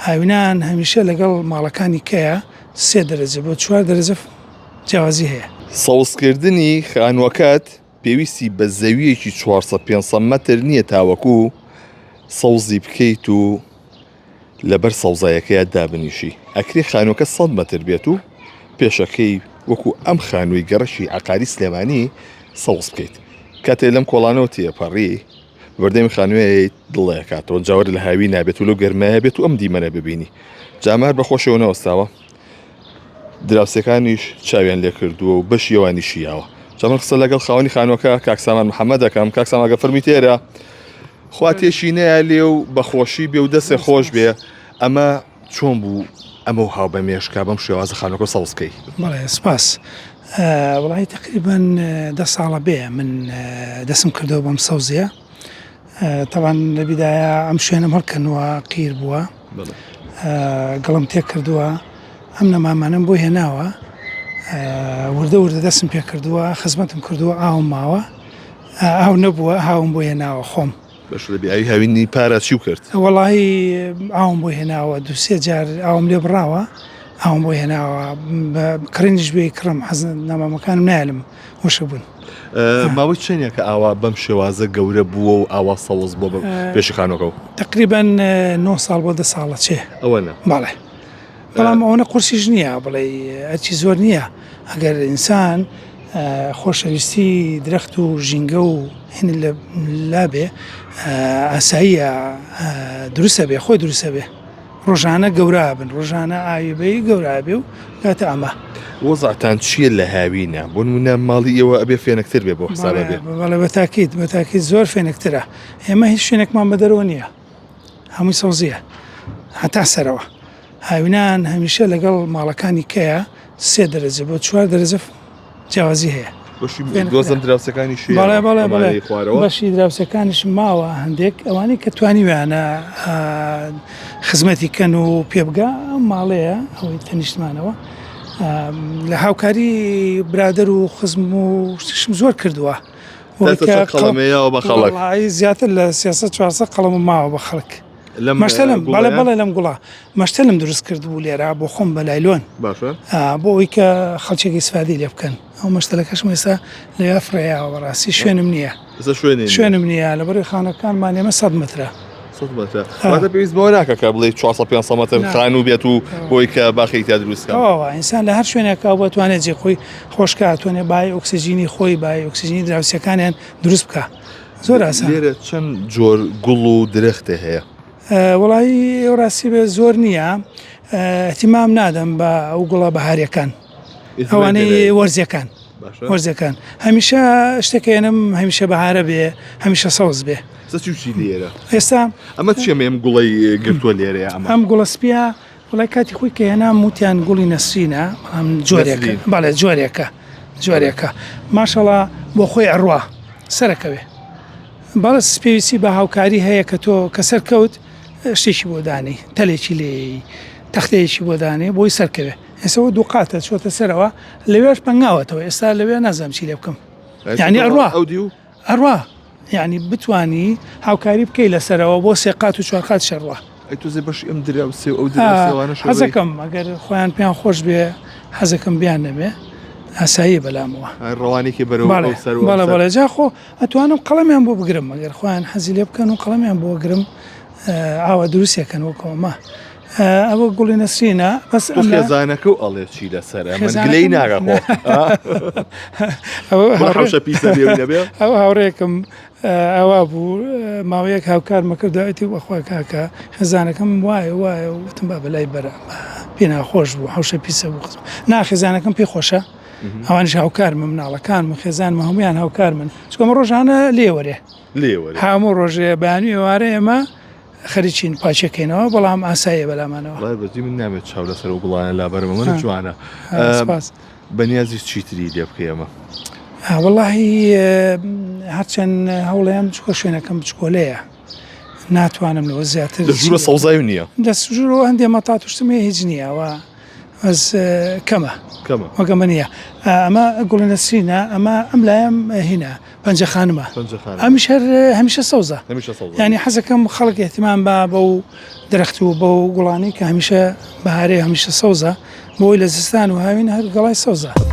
هاوینان هەمیشە لەگەڵ ماڵەکانی کەیە سێ دەرەجە بۆ چوار دەرەجە جیاوازی هەیە. سەوزکردنی خانووەکەت پێویستی بە زەوییەکی 400 500 مەتر نییە تاوەکو سەوزی بکەیت و لەبەر سەوزایەکەیا دابنیشی ئەکرێ خانووەکە 100 مەتر بێت و پێشەکەی وەکو ئەم خانووی گەڕەکی عەقاری سلێمانی سەوز بکەیت کاتێ لەم کۆڵانەوە تێپەڕی بەردەمی خانوویەیت دڵ ئەکاتەوە جاوەر لە هاوی نابێت و لەو گەرمایە بێت و ئەم دیمەنە ببینی جامار بەخۆشەوە نەوەستاوە دراوسێکانیش چاویان لێکردووە و بەشی ئەوانیشی یاوە جا من قسە لەگەڵ خاوەنی خانووەکە کاک سامان محەممەد دەکەم کاک سامان گە فەرمی تێرە خوا تێشی نەیا لێ و بەخۆشی بێ و دەسێ خۆش بێ ئەمە چۆن بوو ئەمە و هاو بە مێشکا بەم شێوازە خانووەکە سەوز کەی؟ بەڵێ سپاس. وەڵاهی تەقریبەن دە ساڵە بێ من دەسم کردەوە بەم سەوزیە. تەبعەن لە بیدایە ئەم شوێنەم هەڵکەنووە قیر بووە. گڵم تێ کردووە ئەم نەمامانەم بۆ هێناوە وردە وردە دەستم پێ کردووە خزمەتم کردووە ئاوم ماوە ئاو نەبووە ئاوم بۆ هێناوە خۆم. بەش لە بێ ئاوی هاوینی پارا چیو کرد؟ وەڵاهی ئاوم بۆ هێناوە دوو سێ جار ئاوم لێ بڕاوە ئاوم بۆ هێناوە بە کڕینیش بێ کڕم حەز نەمامەکانم نایەلم وشک بوون. ماوەی چەندێکە ئاوا بەم شێوازە گەورە بووە و ئاوا سەوز بووە بە پێشی خانووەکەوە؟ تەقریبەن نۆ ساڵ بۆ دە ساڵە چێ. ئەوە نا. بەڵێ. بەڵام ئەوەنە قورسیش نییە بڵێ ئەرچی زۆر نییە ئەگەر ئینسان خۆشەویستی درەخت و ژینگە و هێنی لە لابێ ئاساییە دروستە بێ خۆی دروستە بێ ڕۆژانە گەورە بن ڕۆژانە ئاوی بەی گەورە بێ و کاتە ئەمە. وەزعتان چییە لە هاوینە بۆ نمونە ماڵی ئێوە ئەبێ فێنکتر بێ بۆ حسابە بێ؟ بەڵێ بە تاکید بە تاکید زۆر فێنکترە ئێمە هیچ شوێنێکمان بە دەرەوە نییە. هەمووی سەوزیە هەتا سەرەوە هاوینان هەمیشە لەگەڵ ماڵەکانی کەیە سێ دەرەجە بۆ چوار دەرەجە جیاوازی هەیە دۆزم دراوسەکانی بەڵێ بەڵێ بەڵێ بەشی دراوسەکانیش ماوە هەندێک ئەوانەی کە توانیویانە خزمەتی کەن و پێبگا ئەم ماڵەیە ئەوەی تەنیشتمانەوە لە هاوکاری برادەر و خزم و شتیشم زۆر کردووە قەڵەمەیەوە بە خەڵک زیاتر لە 300 400 قەڵەم ماوە بە خەڵک مەشتەلم بەڵێ بەڵێ لەم گوڵە مەشتەلم دروست کرد بوو لێرە بۆ خۆم بە لایلۆن باشە بۆ ئەوی کە خەڵکێکی ئیسفادەی لێ بکەن ئەو مەشتەلەکەشم ئێستا لەوێ فڕێیاوە بەڕاستی شوێنم نییە شوێنم نییە لە بەری خانەکانمان ئێمە 100 مترە واتە پێویست بەوە ناکە کە بڵێ 400 500 متر خانوو بێت و بۆی کە باخێکی تیا دروست کەن. ئینسان لە هەر شوێنێکا بۆ توانێت جێ خۆی خۆشکە توانێت بای ئۆکسجینی خۆی بای ئۆکسجینی دراوسەکانیان دروست بکە زۆر ئاسان لێرە چەند جۆر گوڵ و درەختە هەیە؟ وەڵایی ڕاستی بێ زۆر نییە اهتمام نادەم بە ئەو گوڵە بەهاریەکان ئەوانەی وەرزیەکان وەرزەکان هەمیشە شتەکەێنم هەمیشە بەهارە بێ هەمیشە سەوز بێ لێرە ئێستا ئەمە چیە ئەم گوڵی گرتووە لێرە ئەمە ئەم گوڵە سپیە وڵای کاتی خۆی کە هێنا موتیان گوڵی نەسرینە بەڵام جۆرێکە بەڵێ جۆرێکە جۆرێکە ماشەڵا بۆ خۆی ئەڕوا سەرەکەوێ بەڵس پێویستی بە هاوکاری هەیە کە تۆ کە سەرکەوت شتێکی بۆ دانی تەلێکی لێ تەختەیەکی بۆ دانێ بۆی سەرکەوێ ئێستا دووقاتە چۆتە سەرەوە لەوێش پەنگاوەتەوە ئێستا لەوێ نازانم چی لێ بکەم یعنی ئەڕوا ئەو دیو ئەڕوا یعنی بتانی هاوکاری بکەی لەسەرەوە بۆ سێ قات و چوار قات شەڕوا ئەی تۆزێ بەشی ئەم دراوسێ و ئەو دراوسێوانەش حەزەکەم ئەگەر خۆیان پێیان خۆش بێ حەزەکەم بیان نەبێ ئاسایی بەلامەوە ڕەوانێکی بەرەو بەڵێ سەر بەڵێ بەڵێ جا خۆ ئەتوانم قەڵەمیان بۆ بگرم ئەگەر خۆیان حەزی لێ بکەن و قەڵەمیان بۆ گرم ئاوا دروستەکەن وەکەوەمە ئەوە گوڵی نەسرینە بەس ئەم خێزانەکە و ئەڵێ چی لەسەر من گلەی ناگە خۆ ئەوە پیسە نەبێ ئەو هاوڕێکم ئەوا بوو ماوەیەک هاوکارمە کرد داوێتی بەخوا کاکە خێزانەکەم وایە وایە وتم با بەلای بەرە پێ ناخۆش بوو حوشە پیسە بوو نا خێزانەکەم پێ خۆشە ئەوانش هاوکار من مناڵەکان من خێزان هەمویان هاوکار من چکەمە ڕۆژانە لێوەرێ لێوەرێ هەموو ڕۆژێ بەیانی ئێوارە ئێمە خەریکین پاچەکەینەوە بەڵام ئاساییە بەلامانەوە. وەڵای بەجدی من نامەوێت چاو لەسەر ئەو گوڵانە لابەرم ئەمە جوانە سپاس. بەنیازی چیتری لێ بکەی ئەمە؟ وەڵاهی هەرچەند هەوڵێم چکۆ شوێنەکەم بچکۆلەیە ناتوانم لەوە زیاتر لە ژوورە سەوزای نییە لە ژوورەوە هەندێ مەتات و شتم هەیە هیچ نییە ئەوە. بەس کەمە کەمە وەکەمە نییە ئەمە گوڵی نەسرینە ئەمە ئەم لایم هینە پەنجە خانمە ئەمیش هەر هەمیشە سەوزە ینی حەزەکەم خەڵک احتیمان بە بەو درەخت و بەو گوڵانی کە هەمیشە بەهارێ هەمیشە سەوزە بۆی لە زستان و هاوین هەر گەڵای سەوزە.